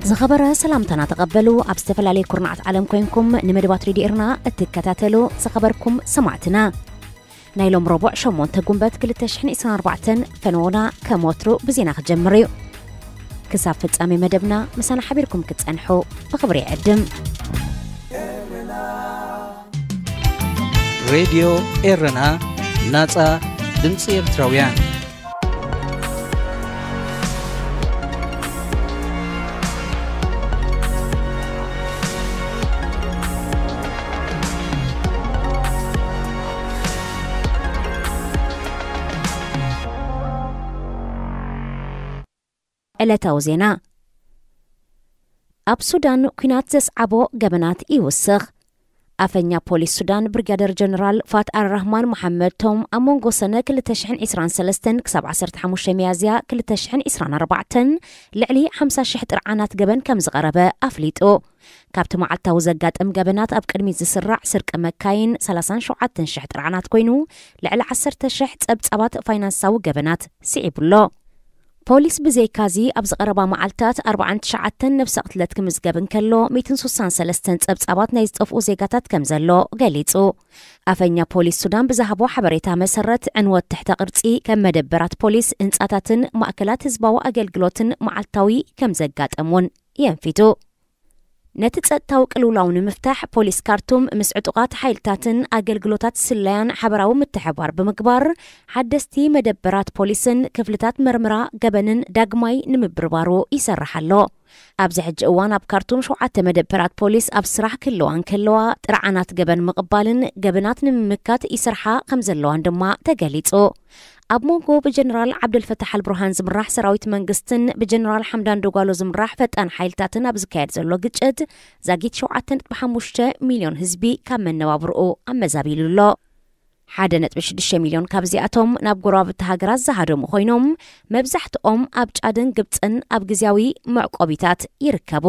ዝኸበረ ሰላምታና ተቐበሉ። ኣብ ዝተፈላለየ ኩርናዓት ዓለም ኮይንኩም ንመደባት ሬድዮ ኤረና እትከታተሉ ዝኸበርኩም ሰማዕትና፣ ናይ ሎም ረቡዕ ሸሞንተ ጉንበት ክልተ ሽሕን ዕስራን ኣርባዕተን ፈነወና ከም ወትሩ ብዜና ክጀምር እዩ። ክሳብ ፍጻሜ መደብና ምሳና ሓቢርኩም ክትጸንሑ ብኽብሪ ይዕድም። ሬድዮ ኤረና፣ ናጻ ድምጺ ኤርትራውያን። ዕለታዊ ዜና። ኣብ ሱዳን ኲናት ዘስዓቦ ገበናት ይውስኽ። ኣፈኛ ፖሊስ ሱዳን ብሪጋደር ጀነራል ፋት ኣልራህማን መሓመድ ቶም ኣብ መንጎ ሰነ ክልተ ሽሕን ዕስራን ሰለስተን ክሳብ ዓሰርተ ሓሙሽተ ሚያዝያ ክልተ ሽሕን ዕስራን ኣርባዕተን ልዕሊ ሓምሳ ሽሕ ጥርዓናት ገበን ከም ዝቐረበ ኣፍሊጡ። ካብቲ መዓልታዊ ዘጋጥም ገበናት ኣብ ቅድሚት ዝስራዕ ስርቂ መካይን ሰላሳን ሸውዓተን ሽሕ ጥርዓናት ኮይኑ፣ ልዕሊ ዓሰርተ ሽሕ ጸብጻባት ፋይናንሳዊ ገበናት ስዒቡ ኣሎ። ፖሊስ ብዘይካዚ ኣብ ዝቐረባ መዓልታት ኣርባዓን ትሽዓተን ነብሰ ቅትለት ክምዝገብ እንከሎ፣ ሚእትን ሱሳን ሰለስተን ጸብጻባት ናይ ዝጠፍኡ ዜጋታት ከም ዘሎ ገሊጹ። ኣፈኛ ፖሊስ ሱዳን ብዝሃቦ ሓበሬታ መሰረት፣ ዕንወት ትሕተ ቅርጺ ከም መደበራት ፖሊስ፣ ህንጻታትን ማእከላት ህዝባዊ ኣገልግሎትን መዓልታዊ ከም ዘጋጠም እውን የንፊቱ። ነቲ ጸጥታዊ ቅልውላው ንምፍታሕ ፖሊስ ካርቱም ምስ ዕጡቓት ሓይልታትን ኣገልግሎታት ስለያን ሓበራዊ ምትሕብባር ብምግባር፣ ሓደስቲ መደበራት ፖሊስን ክፍልታት መርምራ ገበንን ዳግማይ ንምብርባሩ ይሰርሕ ኣሎ። ኣብዚ ሕጂ እዋን ኣብ ካርቱም ሸውዓተ መደበራት ፖሊስ ኣብ ስራሕ ክህልዋ እንከለዋ፣ ጥርዓናት ገበን ምቕባልን ገበናት ንምምካት ይሰርሓ ከም ዘለዋን ድማ ተገሊጹ። ኣብ መንጎ ብጀነራል ዓብደልፈታሕ ኣልቡርሃን ዝምራሕ ሰራዊት መንግስትን ብጀነራል ሓምዳን ዶጋሎ ዝምራሕ ፈጣን ሓይልታትን ኣብ ዝካየድ ዘሎ ግጭት፣ ዛጊት ሸውዓተ ነጥቢ ሓሙሽተ ሚልዮን ህዝቢ ካብ መነባብርኡ ኣመዛቢሉ ኣሎ። ሓደ ነጥቢ ሽዱሽተ ሚልዮን ካብዚኣቶም ናብ ጎረባብቲ ሃገራት ዝሃደሙ ኮይኖም፣ መብዛሕትኦም ኣብ ጫድን ግብጽን ኣብ ግዝያዊ መዕቆቢታት ይርከቡ።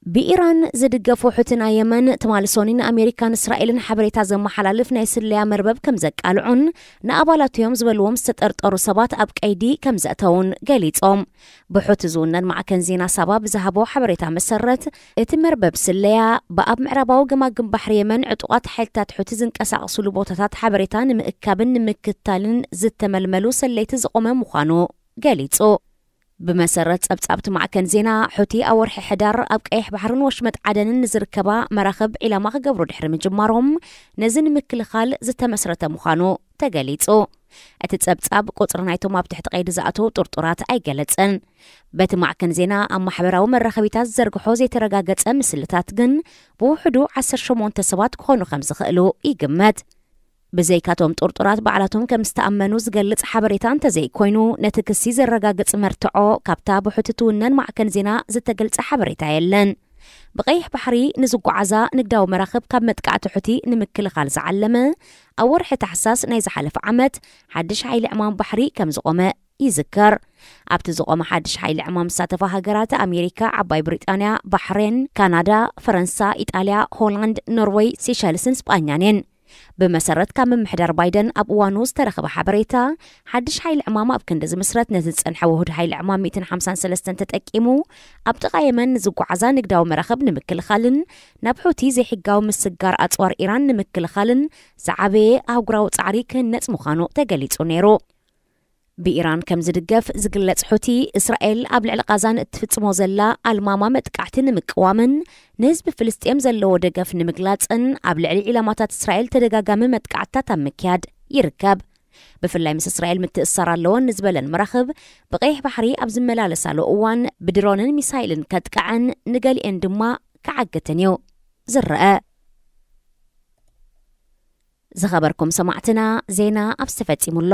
ብኢራን ዝድገፉ ሑቲ ናይ የመን፣ ትማሊ ሶኒ ንኣሜሪካን እስራኤልን ሓበሬታ ዘመሓላልፍ ናይ ስለያ መርበብ ከም ዘቃልዑን ንኣባላቱ እዮም ዝበልዎም ዝተጠርጠሩ ሰባት ኣብ ቀይዲ ከም ዘእተውን ገሊጾም። ብሑቲ ዝውነን ማዕከን ዜና ሳባ ብዝሃቦ ሓበሬታ መሰረት፣ እቲ መርበብ ስለያ ብኣብ ምዕራባዊ ገማግም ባሕሪ የመን ዕጡቓት ሓይልታት ሑቲ ዝንቀሳቐስሉ ቦታታት ሓበሬታ ንምእካብን ንምክትታልን ዝተመልመሉ ሰለይቲ ዝቖመ ምዃኑ ገሊጹ። ብመሰረት ጸብጻብቲ ማዕከን ዜና፣ ሑቲ ኣብ ወርሒ ሕዳር ኣብ ቀይሕ ባሕርን ወሽመጥ ዓደንን ንዝርከባ መራኽብ ዒላማ ክገብሩ ድሕሪ ምጅማሮም፣ ነዚ ንምክልኻል ዝተመስረተ ምዃኑ ተገሊጹ። እቲ ጸብጻብ ቁጽሪ ናይቶም ኣብ ትሕቲ ቀይዲ ዝኣተዉ ጥርጡራት ኣይገለጸን። በቲ ማዕከን ዜና ኣብ ማሕበራዊ መራኸቢታት ዝዘርግሖ ዘይተረጋገጸ ምስልታት ግን፣ ብውሕዱ ዓሰርተ ሸሞንተ ሰባት ክኾኑ ከም ዝኽእሉ ይግመት። ብዘይካቶም ጥርጡራት ባዕላቶም ከም ዝተኣመኑ ዝገልጽ ሓበሬታ እንተዘይኮይኑ፣ ነቲ ክሲ ዘረጋግጽ መርትዖ ካብታ ብሑቲ ትውነን ማዕከን ዜና ዝተገልጸ ሓበሬታ የለን። ብቐይሕ ባሕሪ ንዝጓዓዛ ንግዳዊ መራኽብ ካብ መጥቃዕቲ ሑቲ ንምክልኻል ዝዓለመ፣ ኣብ ወርሒ ታሕሳስ ናይ ዝሓለፈ ዓመት ሓድሽ ሓይሊ ዕማም ባሕሪ ከም ዝቖመ ይዝከር። ኣብቲ ዝቖመ ሓድሽ ሓይሊ ዕማም ዝሳተፋ ሃገራት ኣሜሪካ፣ ዓባይ ብሪጣንያ፣ ባሕሬን፣ ካናዳ፣ ፈረንሳ፣ ኢጣልያ፣ ሆላንድ፣ ኖርወይ፣ ሲሸልስን ስጳኛን እየን። ብመሰረት ካብ ምምሕዳር ባይደን ኣብ እዋኑ ዝተረኸበ ሓበሬታ፣ ሓድሽ ሓይሊ ዕማም ኣብ ክንዲ ዝምስረት ነቲ ዝጸንሐ ውሁድ ሓይሊ ዕማም ሚእትን ሓምሳን ሰለስተን ተጠቂሙ ኣብ ጥቓ የመን ንዝጓዓዛ ንግዳዊ መራኽብ ንምክልኻልን ናብ ሑቲ ዘይሕጋዊ ምስጋር ኣጽዋር ኢራን ንምክልኻልን ዝዓበየ ኣህጉራዊ ጻዕሪ ክህነጽ ምዃኑ ተገሊጹ ነይሩ። ብኢራን ከም ዝድገፍ ዝግለጽ ሑቲ፣ እስራኤል ኣብ ልዕሊ ቃዛን እትፍጽሞ ዘላ ኣልማማ መጥቃዕቲ ንምቅዋምን ንህዝቢ ፍልስጤም ዘለዎ ደገፍ ንምግላጽን ኣብ ልዕሊ ዒላማታት እስራኤል ተደጋጋሚ መጥቃዕትታት ኣብ ምክያድ ይርከብ። ብፍላይ ምስ እስራኤል ምትእስሳር ኣለወን ንዝበለን መራኽብ ብቐይሕ ባሕሪ ኣብ ዝመላለሳሉ እዋን ብድሮንን ሚሳይልን ከጥቅዐን ንገሊኤን ድማ ክዓግትን እዩ ዝረአ። ዝኸበርኩም ሰማዕትና፣ ዜና ኣብዚ ተፈጺሙ ኣሎ።